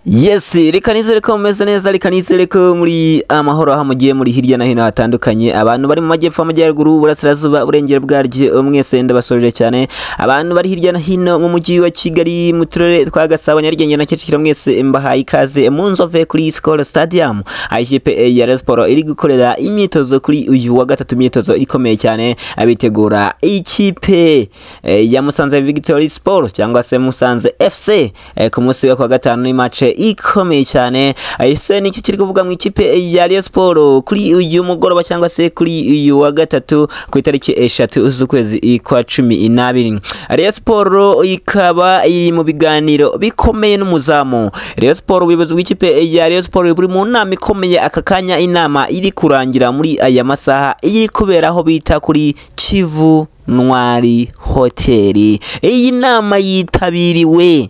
Yes, reka nizere ko mumeze neza, reka nizere ko muri amahoro aho mugiye muri hirya no hino hatandukanye. Abantu bari mu majyepfo, amajyaruguru, uburasirazuba, burengero bwaryo, mwese ndabasoje cyane. Abantu bari hirya no hino mu mujyi wa Kigali, mu turere twa Gasabo, Nyarugenge na Kicukiro, mwese mbahaye ikaze mu Nzove kuri Skol Stadium. Ikipe ya Rayon Sports iri gukorera imyitozo kuri uyu wa gatatu, imyitozo ikomeye cyane abitegura ikipe ya Musanze Victory Sport cyangwa se Musanze FC ku munsi wa gatanu ni match ikomeye cyane. Ese niki kiri kuvuga mu ikipe ya Rayon Sports kuri uyu mugoroba cyangwa se kuri uyu wa gatatu ku itariki 3 z'ukwezi kwa 12? Rayon Sports ikaba iri mu biganiro bikomeye n'umuzamu. Rayon Sports, ubuyobozi bw'ikipe ya Rayon Sports buri mu nama ikomeye aka kanya, inama iri kurangira muri aya masaha, iri kubera aho bita kuri Kivu Ntwari Hoteli. Iyi nama yitabiriwe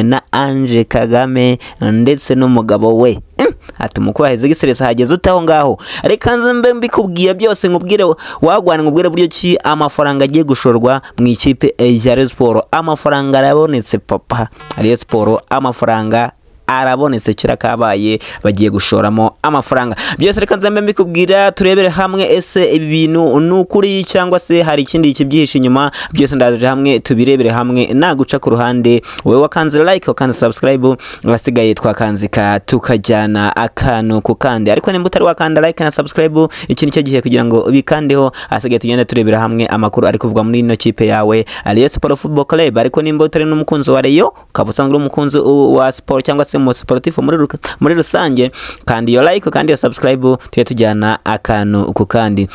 na Ange Kagame ndetse n'umugabo we. Ati umukuru gisereza hageze utaho ngaho. Reka nze mbe mbikubwira byose, nkubwire wagwana, nkubwire buryo ki amafaranga agiye gushorwa mu ikipe ya Rayon Sports. Amafaranga arabonetse papa. Rayon Sports amafaranga arabonetse, kira kabaye bagiye gushoramo amafaranga. Byose reka nze mbe mbikubwira, turebere hamwe ese ibi bintu ni ukuri cyangwa se hari ikindi kibyihishe inyuma. Byose ndaje hamwe tubirebere hamwe, naguca ku ruhande. Wowe wakanze like, wakanze subscribe, wasigaye twakanzika tukajyana akantu ku kandi. Ariko nimba utari wakanda like na subscribe, iki nicyo gihe kugira ngo bikandeho, asigaye tugende turebera hamwe amakuru ari kuvugwa muri ino kipe yawe Rayon Sports Football Club. Ariko nimba utari n'umukunzi wa Rayon, ukaba usanzwe uri umukunzi wa sport cyangwa se mu sportif muri rusange, kandi iyo like kandi iyo subscribe tujye tujyana akantu ku kandi.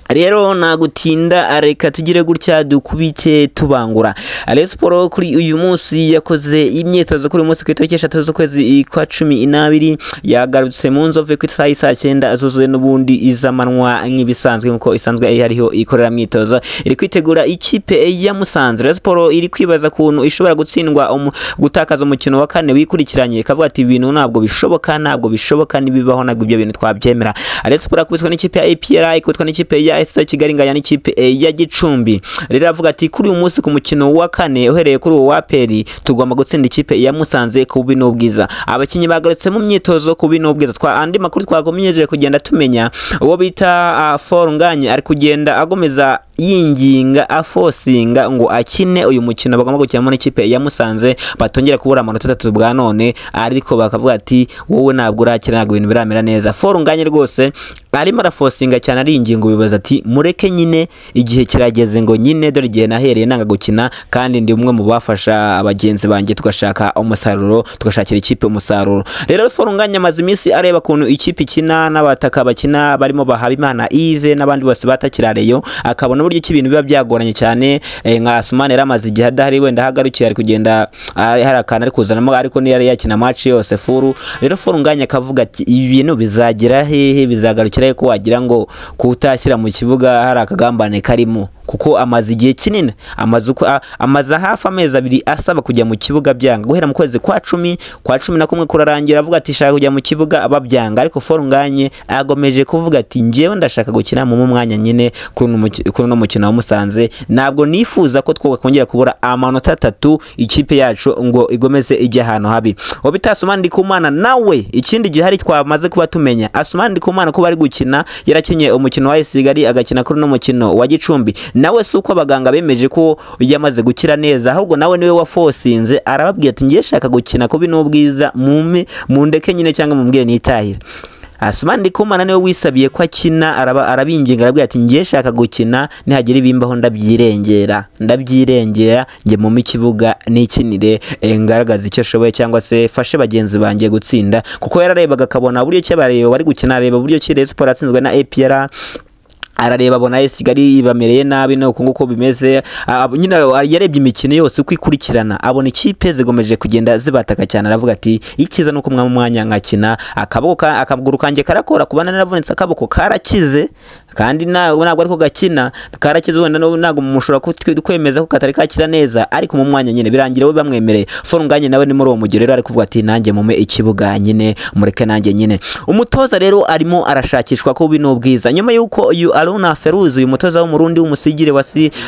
Rero nagutinda, reka tugire gutya dukubite tubangura. Rayon Sports kuri uyu munsi yakoze imyitozo kuri uyu munsi ku itariki 3 z'ukwezi kwa 12, yagarutse mu Nzove ku isaha saa 9 zuzuye n'ubundi izamanwa nk'ibisanzwe nkuko isanzwe hariho ikorera myitozo. Iri kwitegura ikipe ya Musanze. Rayon Sports iri kwibaza kuntu ishobora gutsindwa, gutakaza umukino wa kane wikurikiranye, ikavuga ati ibintu ntabwo bishoboka, ntabwo bishoboka, nibibaho ntabwo ibyo bintu twabyemera. Rayon Sports akubiswa n'ikipe ya APR, ikubitwa n'ikipe ya AS Kigali, ngaya n'ikipe ya Gicumbi. Rero avuga ati kuri uyu munsi ku mukino wa kane uhereye kuri uwo wa APR tugomba gutsinda ikipe ya Musanze ku bubi n'ubwiza. Abakinyi bagarutse mu myitozo ku bubi n'ubwiza. Twa andi makuru twakomeje kugenda tumenya, uwo bita Forunganye ari kugenda agomeza yinginga afosinga ngo akine uyu mukino bagomba gukina n'ikipe ya Musanze, batongera kubura amanota 3 bwa none, ariko bakavuga ati wowe ntabwo urakira, ntabwo ibintu biramera neza. Forunganye rwose arimo arafosinga cyane, ari ingingo bibaza ati mureke nyine, igihe kirageze ngo nyine, dore igihe nahereye nanga gukina kandi ndi umwe mu bafasha abagenzi banjye tugashaka umusaruro, tugashakira ikipe umusaruro. Rero Forunganye amaze iminsi areba kuntu ikipe ikina n'abataka bakina barimo Bahabimana Yves n'abandi bose batakira Rayon, akabona uburyo ki ibintu biba byagoranye cyane. Nka Asumani yaramaze igihe adahari, wenda hagarukiye ari kugenda hari akantu ari kuzanamo, ariko niyo yakina match yose furu. Rero Forunganye akavuga ati ibi bintu bizagira hehe, bizagarukira ko wagira ngo kutashyira mu kibuga hari akagambane karimo, kuko amaze igihe kinini, amaze hafi amezi 2 asaba kujya mu kibuga byanga. Guhera mu kwezi kwa 10 kwa 11 kurarangira avuga ati shaka kujya mu kibuga ababyanga. Ariko Forunganye agomeje kuvuga ati njyewe ndashaka gukina mu mwanya nyine kuri no mukino wa Musanze, ntabwo nifuza ko twakongera kubura amanota 3 ikipe yacu ngo igomeze ijya ahantu habi. Obita Asumani Ndikumana nawe ikindi gihe hari twamaze kuba tumenya Asumani Ndikumana ko bari gukina, yarakinye umukino wa AS Kigali agakina kuri no mukino wa Gicumbi, nawe si uko abaganga bemeje ko yamaze gukira neza, ahubwo nawe niwe wafosinze arababwira ati ngiye shaka gukina kubi n'ubwiza, mume mundeke nyine cyangwa mumbwire nitahira. Asumani Ndikumana niwe wisabiye ko akina, arabinginga arabwira ati ngiye shaka gukina, nihagira ibimbaho ndabyirengera, ndabyirengera nge mu kibuga nikinire, ngaragaza icyo shoboye cyangwa se fashe bagenzi banjye gutsinda. Kuko yararebaga akabona buryo ki abareba bari gukina, areba buryo ki Rayon Sports atsinzwe na APR, arareba abona AS Kigali bamereye nabi no nguko bimeze. Nyine yarebye imikino yose uko ikurikirana, abona ikipe zigomeje kugenda zibataka cyane, aravuga ati ikiza nuko mwa mwanya nkakina, akaboko akaguru kanjye karakora, kubana naravunitse akaboko karakize kandi ntabwo ariko gakina karakize, wenda ntabwo mushobora kwemeza ko katari kakira neza, ariko mu mwanya nyine birangira we bamwemereye. Forunganye nawe ni muri uwo mugero rero ari kuvuga ati nanjye mume ikibuga nyine, mureke nanjye nyine. Umutoza rero arimo arashakishwa ko bino bwiza nyuma yuko uyu Aruna Feruzi, uyu mutoza w'Umurundi w'umusigire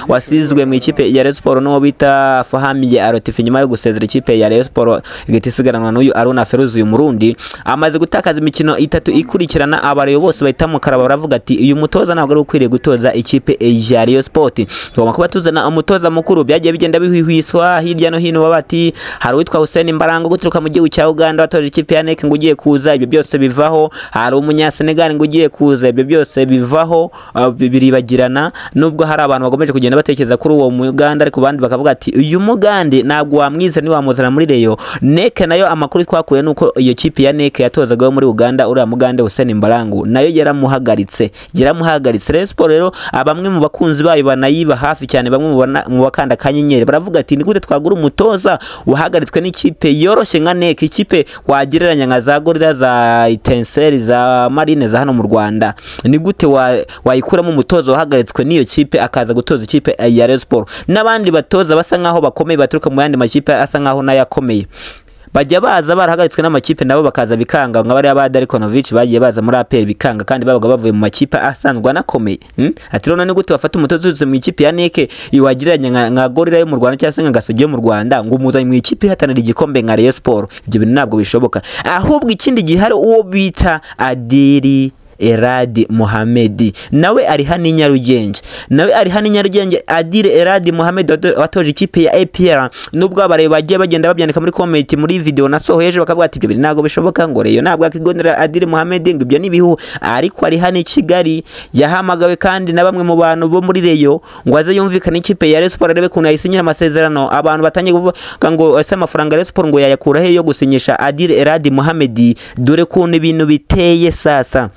wasizwe mu ikipe ya Rayon Sport n'uwo bita Fahamiye Arotifi nyuma yo gusezera ikipe ya Rayon Sport igahita isigaranwa n'uyu Aruna Feruzi. Uyu Murundi amaze gutakaza imikino 3 ikurikirana, abareyo bose bahita mukaraba baravuga ati uyu mutoza ntabwo ari ukwiriye gutoza ikipe ya Rayon Sport, tugomba kuba tuzana umutoza mukuru. Byagiye bigenda bihwihwiswa hirya no hino, bati hari uwitwa Hussein Mbarango guturuka mu gihugu cya Uganda watoje ikipe ya NEC ngo ugiye kuza, ibyo byose bivaho. Hari umunyasenegal ngo ugiye kuza, ibyo byose bivaho, biribagirana. Nubwo hari abantu bagomeje kugenda batekereza kuri uwo Muganda, ariko bandi bakavuga ati uyu Mugande ntabwo wamwiza niwamuzana muri Rayon. NEC nayo amakuru twakuye nuko iyo kipe ya NEC yatozagaho muri Uganda uriya Mugande Hussein Mbarango nayo yaramuhagaritse. Rayon Sport rero abamwe mu bakunzi bayo banayiba hafi cyane, bamwe mu bakanda kanyenyeri baravuga ati ni gute twagura umutoza wahagaritswe n'ikipe yoroshye nka NEC, ikipe wagereranya nka za Gorilla, za Etincelle, za Marine za hano mu Rwanda, ni gute wayikuramo umutoza wahagaritswe n'iyo kipe akaza gutoza ikipe ya Rayon Sport? N'abandi batoza basa nkaho bakomeye baturuka mu yandi makipe asa nkaho nayo akomeye bajya baza barahagaritswe n'amakipe nabo bakaza bikanga, nka bariya ba Darikonovic bagiye baza muri APR bikanga kandi babaga bavuye mu makipe asanzwe anakomeye. Ati rero ni gute wafata umutoza uturutse mu ikipe ya NEC iwagereranya nka Gorilla yo mu Rwanda cyangwa se nka Gasogi yo mu Rwanda ngo umuzanye mu ikipe ihatanira igikombe nka Rayon Sport? Ibyo bintu ntabwo bishoboka. Ahubwo ikindi gihari uwo bita Adili Eradi Mohamed nawe ari hano i Nyarugenge, Adili Eradi Mohamed watoje ikipe ya APR, nubwo abareba bagiye bagenda babyandika muri comment muri video nasohoye ejo bakavuga ati ibyo ntabwo bishoboka ngo Rayon ntabwo akigondera Adili Mohamed ngo ibyo nibihu, ariko ari hano i Kigali yahamagawe kandi na bamwe mu bantu bo muri Rayon ngo aze yumvikane ikipe ya Rayon Sport arebe kuntu yayisinyira amasezerano. Abantu batangiye kuvuga ngo ese amafaranga Rayon Sport ngo yayakura he yo gusinyisha Adili Eradi Mohamed? Dore kuntu ibintu biteye sasa.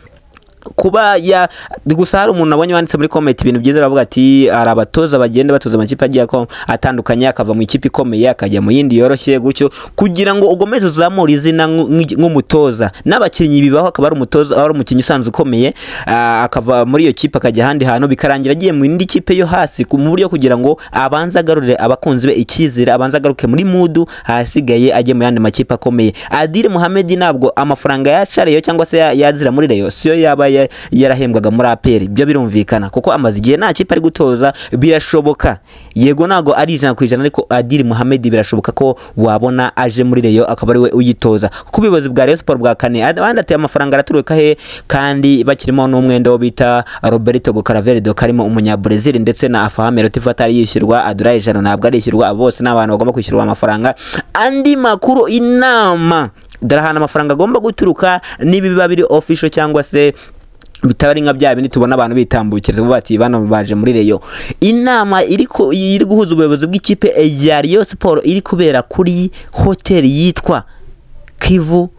Kuba ya gusa hari umuntu nabonye wanditse muri comment ibintu byiza aravuga ati hari abatoza bagenda batoza amakipe agiye atandukanye akava mu ikipe ikomeye akajya mu yindi yoroshye gutyo kugira ngo ugomeze uzamure izina nk'umutoza. N'abakinnyi bibaho, akaba ari umutoza ari umukinnyi usanzwe ukomeye akava muri iyo kipe akajya ahandi hantu bikarangira agiye mu yindi kipe yo hasi mu buryo kugira ngo abanze agarurire abakunzi be icyizere, abanze agaruke muri mudu, ahasigaye ajye mu yandi makipe akomeye. Adili Mohamed ntabwo amafaranga yacareyo cyangwa se yazira muri Rayon siyo yaba yarahembwaga muri APR, ibyo birumvikana kuko amaze igihe nta kipe ari gutoza. Birashoboka yego ntago ari 100% ariko Adili Mohamed birashoboka ko wabona aje muri Rayon akaba ari we uyitoza, kuko ubuyobozi bwa Rayon Sport bwa kane abandi ati amafaranga araturuka he kandi bakirimo n'umwenda wo bita Roberto Gocaraverde karimo umunya-Brazil ndetse na Afahame Rotifa atari yishyurwa, Adulai Jano ntabwo arishyurwa, abo bose n'abantu bagomba kwishyurwa amafaranga. Andi makuru inama dore ahantu amafaranga agomba guturuka nibiba biri official cyangwa se bitaba ari nka bya bindi tubona abantu bitambukira bati bano baje muri Rayon. Inama iri guhuza ubuyobozi bw'ikipe ya Rayon Sport iri kubera kuri hotel yitwa Kivu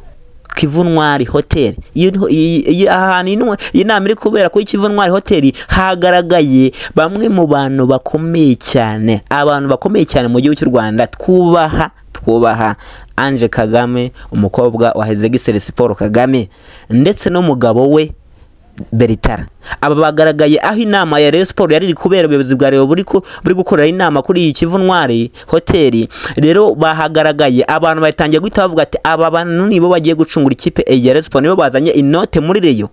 Ntwari Hotel. Iyo ahantu inama iri kubera kuri Kivu Ntwari Hotel hagaragaye bamwe mu bantu bakomeye cyane, abantu bakomeye cyane mu gihugu cy'u Rwanda twubaha Ange Kagame, umukobwa wa His Excellency Paul Kagame ndetse n'umugabo we Beritara. Aba bagaragaye aho inama ya Rayon Sport yari kubera, ubuyobozi bwa Rayon buri gukorera inama kuri iyi Kivu Ntwari Hotel. Rero bahagaragaye abantu batangiye guhita bavuga ati aba bantu nibo bagiye gucungura ikipe ya Rayon Sport, nibo bazanye inote muri Rayon.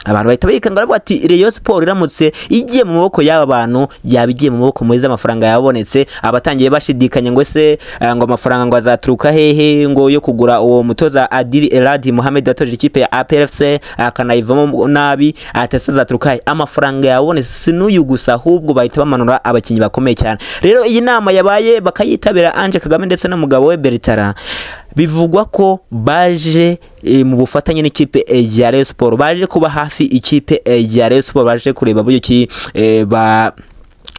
Abantu bahita bikanga baravuga ati Rayon Sport iramutse igiye mu maboko y'aba bantu yaba igiye mu maboko meza, amafaranga yabonetse. Abatangiye bashidikanya ngo se ngo amafaranga ngo azaturuka hehe ngo yo kugura uwo mutoza Adili Eradi Mohamed watoje ikipe ya APRFC akanayivamo nabi, atese azaturuka he? Amafaranga yabonetse si n'uyu gusa, ahubwo bahita bamanura abakinnyi bakomeye cyane. Rero iyi nama yabaye bakayitabira Ange Kagame ndetse n'umugabo we Beritara, bivugwa ko baje mu bufatanye n'ikipe ya Rayon Sport, baje kuba hafi ikipe ya Rayon Sport, baje kureba buryo ki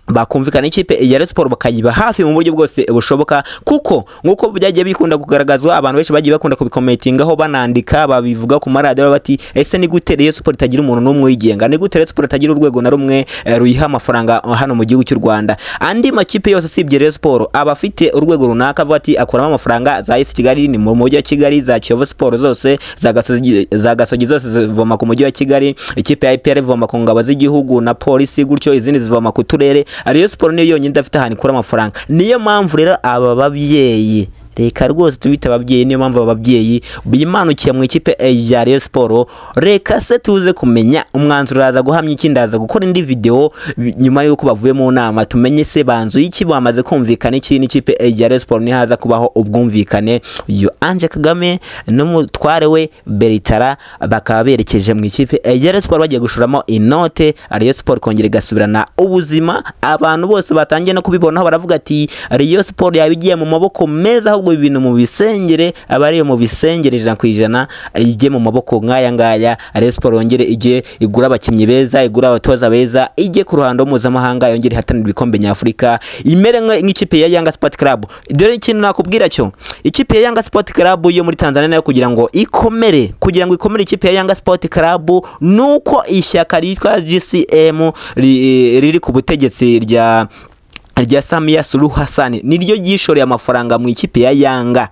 bakumvikana ikipe ya Rayon Sport bakayiba hafi mu buryo bwose bushoboka, kuko nkuko byagiye bikunda kugaragazwa abantu benshi bagiye bakunda kubikomentingaho banandika babivuga ku maradiyo bati ese ni gute Rayon Sport itagira umuntu n'umwe uyigenga, ni gute Rayon Sport itagira urwego na rumwe ruyiha amafaranga hano mu gihugu cy'u Rwanda? Andi makipe yose usibye Rayon Sport aba afite urwego runaka avuga ati akuramo amafaranga, za AS Kigali ni mu mujyi wa Kigali, za Kiyovu Sport zose, za Gasogi zose zivoma ku mujyi wa Kigali, ikipe ya APR ivoma ku ngabo z'igihugu na polisi gutyo, izindi zivoma ku turere. Rayon Sport niyo yonyine idafite ahantu ikura amafaranga. Niyo mpamvu rero aba babyeyi Reka rwose tubite ababyeyi, niyo mpamvu ababyeyi bimanukiye mu ikipe ya Rayon Sport. Reka se tuze kumenya umwanzuro uraza guhamya iki, ndaza gukora indi video nyuma yuko bavuye mu nama, tumenye se banzu iki bamaze kumvikana iki n'ikipe ya Rayon Sport, nihaza kubaho ubwumvikane. Uyu Ange Kagame n'umutware we Beritara bakaba berekeje mu ikipe ya Rayon Sport bagiye gushoramo inote, Rayon Sport kongera igasubirana ubuzima. Abantu bose batangiye no kubibonaho baravuga ati Rayon Sport yabigiye mu maboko meza, ahubwo ibintu mu bisengere, abari mu bisengere 100% ijye mu maboko nk'aya ngaya. Rayon Sport yongere ijye igura abakinnyi beza, igura abatoza beza, ijye ku ruhando mpuzamahanga, yongere ihatanira ibikombe nyafurika, imere nk'ikipe ya Yanga Sport Club. Dore ikintu nakubwira cyo, ikipe ya Yanga Sport Club yo muri Tanzania nayo kugira ngo ikomere, ikipe ya Yanga Sport Club nuko ishyaka ryitwa GCM riri ku butegetsi rya Samia Suluhu Hassan niryo ryishoreye amafaranga mu ikipe ya Yanga.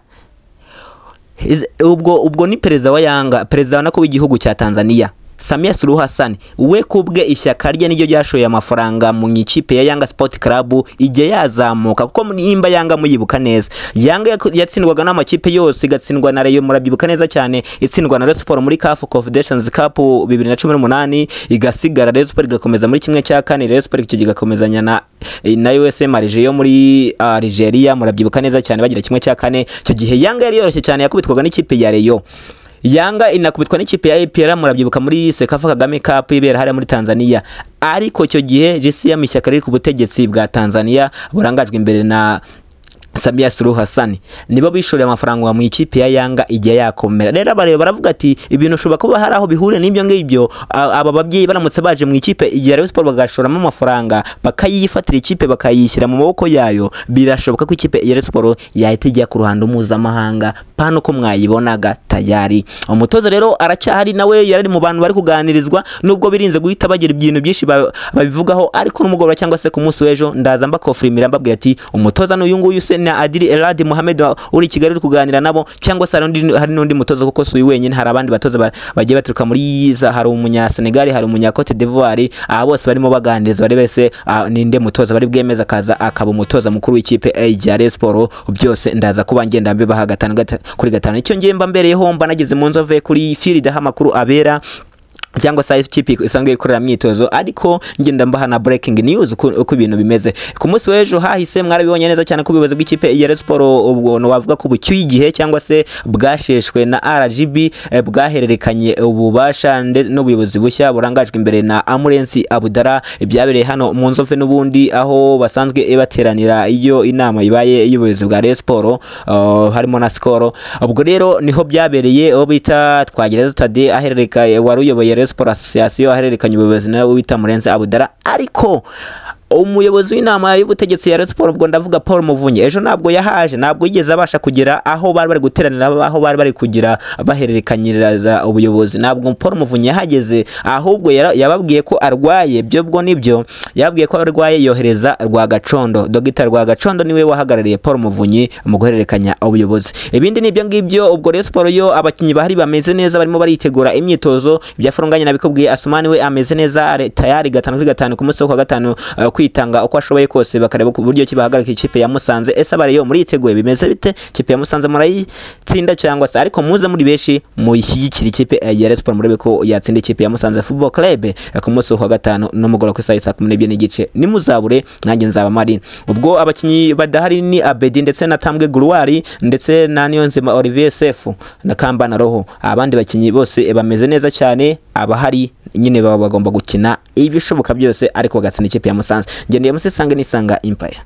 Ubwo ni perezida wa Yanga, perezida nako w'igihugu cya Tanzania Samia Suluhu Hassan, we kubwe ishyaka rye niryo ryashoye amafaranga mu ikipe ya Yanga Sport Club ijye yazamuka, kuko nimba Yanga muyibuka neza, Yanga yatsindwaga n'amakipe yose, igatsindwa na Rayon, murabyibuka neza cyane, itsindwa na Rayon Sport muri CAF Confederations Cup 2018, igasigara Rayon Sport igakomeza muri 1/4, Rayon Sport icyo gigakomezanya na USM Alger yo muri Algeria, murabyibuka neza cyane, bagira 1/4. Icyo gihe Yanga yari yoroshye cyane, yakubitwaga n'ikipe ya Rayon. Yanga inakubitwa n'ikipe ya APR, murabyibuka muri Sekafa Kagame Cup ibera hariya muri Tanzania. Ariko icyo gihe GCM ishyaka riri ku butegetsi bwa Tanzania burangajwe imbere na Samia Suluhu Hassan nibo bishoreye amafaranga mu ikipe ya Yanga ijya yakomera. Rero abareba baravuga ati ibintu ushobora kuba hari aho bihure n'ibyo ngibyo, aba babyeyi baramutse baje mu ikipe ya Rayon Sport bagashoramo amafaranga bakayifatira ikipe bakayishyira mu maboko yayo, birashoboka ko ikipe ya Rayon Sport yahita ijya ku ruhando mpuzamahanga pano ko mwayibonaga tayari. Umutoza rero aracyahari, nawe yarari mu bantu bari kuganirizwa, nubwo birinze guhita bagira ibintu byinshi babivugaho, ariko n'umugoroba cyangwa se ku munsi w'ejo ndaza mbakofrimira mbabwira ati umutoza n'uyu nguyu se na Adili Eladi Mohamed uri Kigali uri kuganira nabo, cyangwa se hari n'undi mutoza, kuko si wenyine, hari abandi batoza bagiye baturuka muri za, hari umunya Senegal, hari umunya Cote d'Ivoire, aba bose barimo baganiriza bari bese ninde mutoza bari bwemeza kaza akaba umutoza mukuru w'ikipe ya Rayon Sport. Byose ndaza kuba ngenda mbibaha 5 kuri 5. Icyo ngiye mba mbereyeho mba nageze mu nzove kuri field aho amakuru abera, cyangwa se ikipe isanzwe ikorera myitozo, ariko ngenda mbaha na breaking news uko ibintu bimeze. Ku munsi w'ejo hahise mwarabibonye neza cyane ko ubuyobozi bw'ikipe ya Rayon Sport ubwo no wavuga ko bucyuye igihe cyangwa se bwasheshwe na RGB, bwahererekanye ububasha n'ubuyobozi bushya burangajwe imbere na Amurensi Abudara. Ibyabereye hano mu Nzove n'ubundi aho basanzwe bateranira iyo inama ibaye y'ubuyobozi bwa Rayon Sport, harimo na Skol. Ubwo rero niho byabereye, aho bita Twagirayezu Tade aherereka wari uyoboye Rayon Sport Association ahererekanye ubuyobozi nawe wita Murenzi Abudara. Ariko umuyobozi w'inama y'ubutegetsi ya Rayon Sport, ubwo ndavuga Paul Muvunyi, ejo ntabwo yahaje, ntabwo yigeze abasha kugera aho bari bari guteranira, aho bari bari kugira bahererekanyiriza ubuyobozi. Ntabwo Paul Muvunyi yahageze, ahubwo yababwiye ko arwaye, byo bwo nibyo yababwiye ko arwaye, yohereza Rwagacondo. Dr Rwagacondo niwe wahagarariye Paul Muvunyi mu guhererekanya ubuyobozi. Ibindi nibyo ngibyo. Ubwo Rayon Sport yo abakinyi bahari bameze neza, barimo baritegura imyitozo. Ibya Forunganye nabikubwiye, Asumani we ameze neza tayari 5 kuri 5 ku munsi wo kwa gatanu kwitanga uko ashoboye kose, bakareba ku buryo kibahagarika ikipe ya Musanze. Ese abareyo muriteguye bimeze bite? Ikipe ya Musanze murayitsinda cyangwa se? Ariko muze muri benshi muyishyigikira ikipe ya Rayon Sport, murebe ko yatsinda ikipe ya Musanze Football Club ku munsi wa gatanu n'umugoroba ku isaha 12:30. Nimuzabure, nanjye nzaba mari. Ubwo abakinyi badahari ni Abedi ndetse na Tambwe Grouari ndetse na Niyonzima Olivier Sefu na Kambana Roho. Abandi bakinyi bose bameze neza cyane, abahari nyine baba bagomba gukina ibishoboka byose, ariko bagatsinda ikipe ya Musanze. Ngendeye musesanga nisanga Empire.